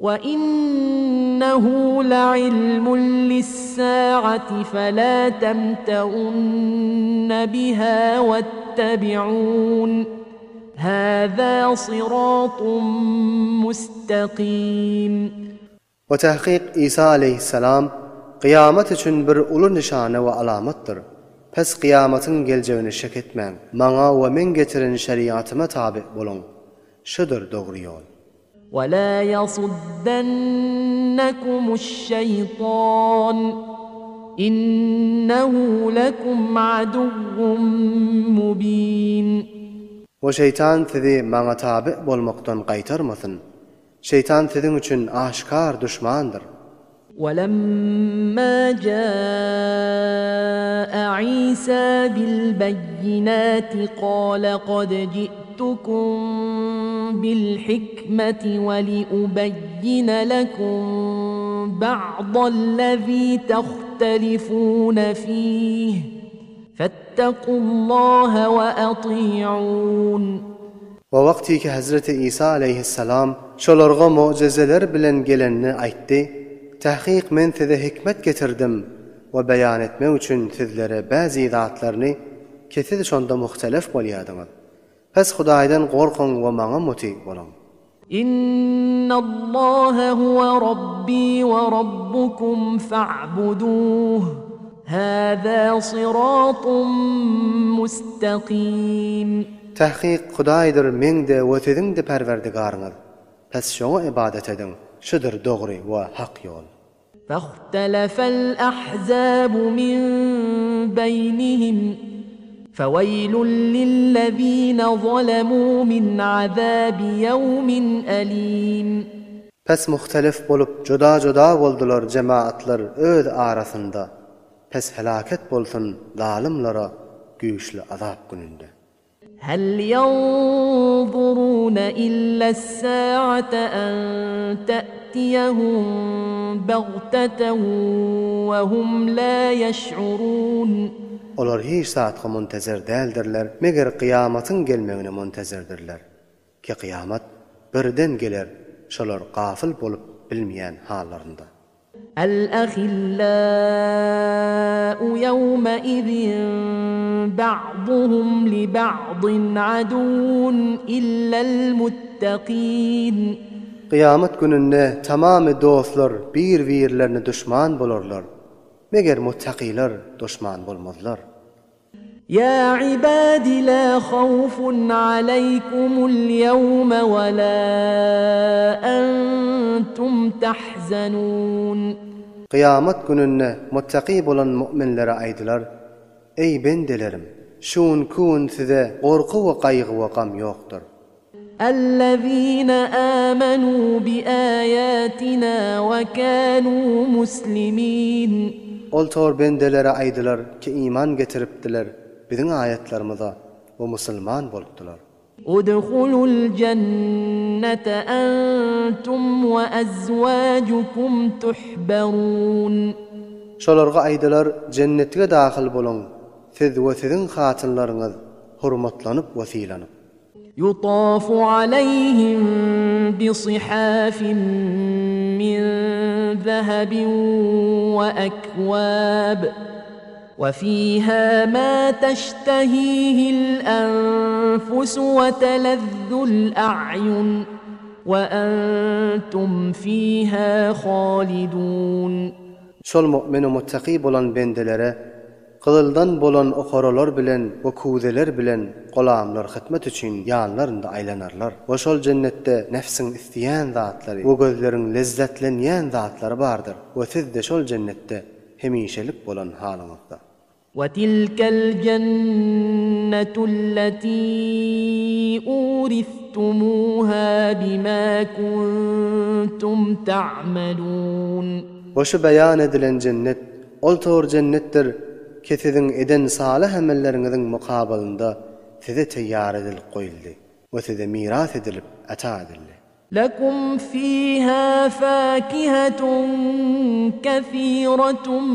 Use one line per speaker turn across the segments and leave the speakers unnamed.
وَإِنَّهُ لَعِلْمٌ لِلسَّاعَةِ فَلَا تَمْتَرُنَّ بِهَا وَاتَّبِعُونِ هَذَا صِرَاطٌ مُسْتَقِيمٌ.
We tahkyk Isa aleýhissalam kyýamat üçin bir uly nyşana we alamatdyr. Pes kyýamatyň geljegine şek etmäň, maňa we meň getiren şeriatyma taby boluň. Şudur dogry ýol.
وَلَا يَصُدَّنَّكُمُ الشَّيْطَانُ إِنَّهُ لَكُمْ عَدُوٌّ مُّبِينٌ.
We şeýtan sizi maňa taby bolmakdan gaýtarmasyn. Şeýtan siziň üçin aşgär duşmandyr.
وَلَمَّا جَاءَ عِيسَى بِالْبَيِّنَاتِ قَالَ قَدْ جِئْتُكُم بِالْحِكْمَةِ وَلِأُبَيِّنَ لَكُم بَعْضَ الَّذِي تَخْتَلِفُونَ فِيهِ فَاتَّقُوا اللَّهَ وَأَطِيعُونِ.
We wagtyky Hezreti Isa aleýhissalam şolarga mugjyzeler bilen gelenini aýtdy, Tahkyk men size hikmet getirdim we beýan etmek üçin sizlere bäzi zatlaryny ki siz şonda muhtelef bolýadyňyz. Pes Hudaýdan gorkuň we maňa mutyg boluň.
Innallaha huwe Rabbi we Rabbukum fa'buduh, hâzâ syratun mustaqim.
Tahkyk Hudaýdyr meň-de we siziň-de Perwerdigaryňyz. Pes şoňa ybadat ediň, şudur dogry we hak ýol.
Fahtelefel ahzabu min beýnihim, feweýlun lillezine zalemû min azabi ýewmin elîm.
Pes muhtelif bolup juda-juda boldular jemaatlar öz arasynda, pes helaket bolsun zalymlara güýçli azap gününde.
Hel ýanzurune illes-sa'ate en te'tiyehum bagteten we hum la ýeş'urun.
Olar hiç zatga muntezer däldirler, meger kyýamatyň gelmegine muntezerdirler. Ki kyýamat birden geler şolar gafyl bolup bilmeýän hallarynda.
Al-ahillâ'u ýewmeizin ba'duhum li-ba'din aduwwun illel-muttakîn.
Kyýamat gününde tamamy dostlar bir-birlerine duşman bolarlar. Meger muttakylar duşman bolmazlar.
Ýa ibadi la hawfun aleýkumul ýewme we la entum tahzenun.
Kyýamat gününde muttaky bolan mu'minlere aýdylar, Eý bendelerim! Şu günki gün size gorky we gaýgy we gam ýokdur.
Ellezine âmenû biâyâtinâ we kânû muslimîn.
Ol tor bendelere aýdylar ki iman getiripdiler biziň aýatlarymyza we musulman bolupdylar.
Udhulul jennete entum we ezwâjukum tuhberûn.
Şolarga aýdylar jennetge dahyl boluň siz we siziň hatynlaryňyz hurmatlanyp we sylanyp.
Yutafu aleýhim bisihafin min zehebin we ekwab we fiha ma teştehihil enfusu we telezzul a'yun we entum fiha halidun.
Şol mu'min-u muttaky bolan bendelere Gyzyldan bolan okaralar bilen we küwzeler bilen golamlar hytmat üçin ýanlarynda aýlanarlar we şol jennetde nefsiň isleýän zatlary we gözleriň lezzetlenýän zatlary bardyr we siz-de şol jennetde hemişelik bolan halyňyzda.
We tilkel jennetu'lletî ûristumuhâ bimâ kuntum ta'melûn.
We şu beýan edilen jennet Ol tor jennetdir ki siziň eden salyh emelleriňiziň mukabalynda size teýýar edilip goýuldy we size miras edilip ata edildi.
Lekum fiha fakihetun kesiretun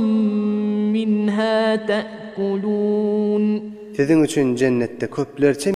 minha te'kulun.
Siziň üçin jennetde köplerçe.